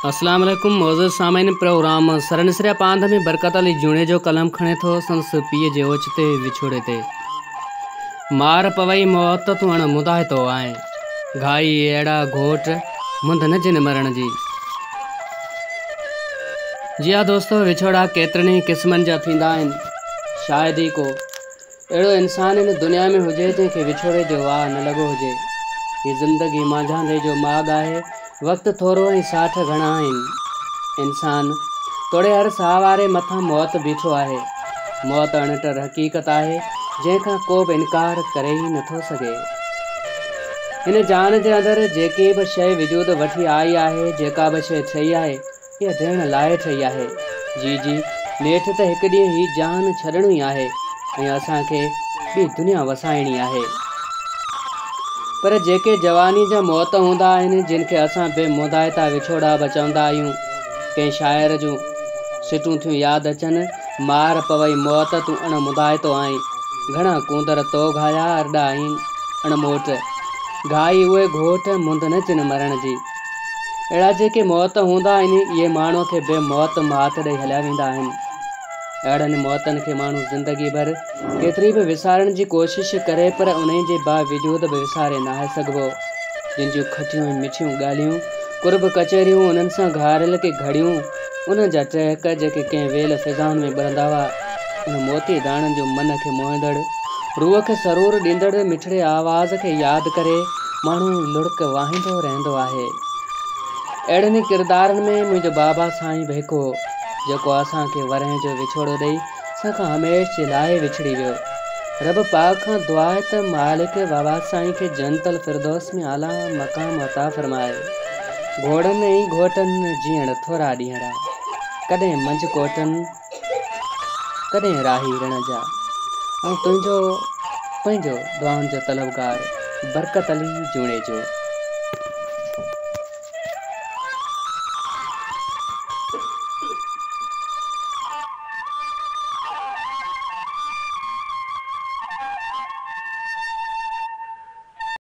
اسلام عليڪم معزز سامعين پروگرام سرنسريا پاند ۾ برڪت علي جوڻيجو قلم کڻي ٿو سندس پيء جي اوچتي وڇوڙي تي مار پوئي موت تون اڻ مداهتو آهين گهائي اهڙا گهوٽ منڌ نه جن مرڻ جي جي ها دوستو وڇوڙا ڪيترن ئي قسمن جا ٿيندا آهن شايد ئي ڪو اهڙو انسان هن دنيا ۾ هجي جنهن کي وڇوڙي جو واء نه لڳو هجي. هي زندگي مانجهاندي جو ماڳ آهي، وقت ٿورو ۽ ساٺ گهڻا آهن. انسان توڙي هر ساهه واري مٿان موت بيٺو آهي. موت اڻٽر حقيقت آهي، جنهن کان ڪو به انڪار ڪري ئي نٿو سگهي. هن جهان جي اندر جيڪي به شيء وجود وٺي آئي آهي، جيڪا به شيء ٺهي آهي، اها ڊهڻ لاء ٺهي آهي. جي جي، نيٺ ته هڪ ڏينهن هي جهان ڇڏڻو ئي آهي ۽ اسان کي ٻي دنيا وسائڻي آهي. پر جيڪي جوانيء جا موت هوندا آهن، جن کي اسان بي مندائتا وڇوڙا به چوندا آهيون. ڪنهن شاعر جون سٽون ٿيون ياد اچن، مار پوئي موت تون اڻ مندائتو آهين، گهڻا ڪونڌر تو گهايا ارڏا آهين اڻ موٽ، گهائي اهي گهوٽ مند نه جن مرڻ جي. اهڙا جيڪي موت هوندا آهن، اهي ماڻهوء کي بي موت مات ڏئي هليا ويندا آهن. اهڙن موتن کي ماڻهو زندگي ڀر ڪيتري به وسارڻ جي ڪوشش ڪري پر انهي جي باوجود به وساري ناهي سگهبو. جن جون کٽيون ۽ مٺيون ڳالهيون، قرب ڪچهريون، انهن سان گهاريل ڪي گهڙيون، انهن جا ٽهڪ جيڪي ڪنهن ويل فضائن ۾ ٻرندا هئا، ان موتي داڻن جو من کي موهيندڙ، روح کي سرور ڏيندڙ مٺڙي آواز کي ياد ڪري ماڻهو لڙڪ واهيندو رهندو آهي. اهڙن ئي ڪردارن ۾ منهنجو بابا سائين به هڪ هو، جيڪو اسان کي ورهين جو وڇوڙو ڏئي اسان کان هميشھ جي لاء وڇڙي ويو. رب پاڪ کان دعا آهي ته مالڪ بابا سائين کي جنت الفردوس ۾ اعليٰ مقام عطا فرمائي. گهوڙن ۽ گهوٽن جيئڻ ٿورا ڏينهڙا، ڪڏهن منجهه ڪوٽن، ڪڏهن راهي رڻ جا. آئون تنهنجو پنهنجو دعائن جو طلبگار برڪت علي جوڻيجو.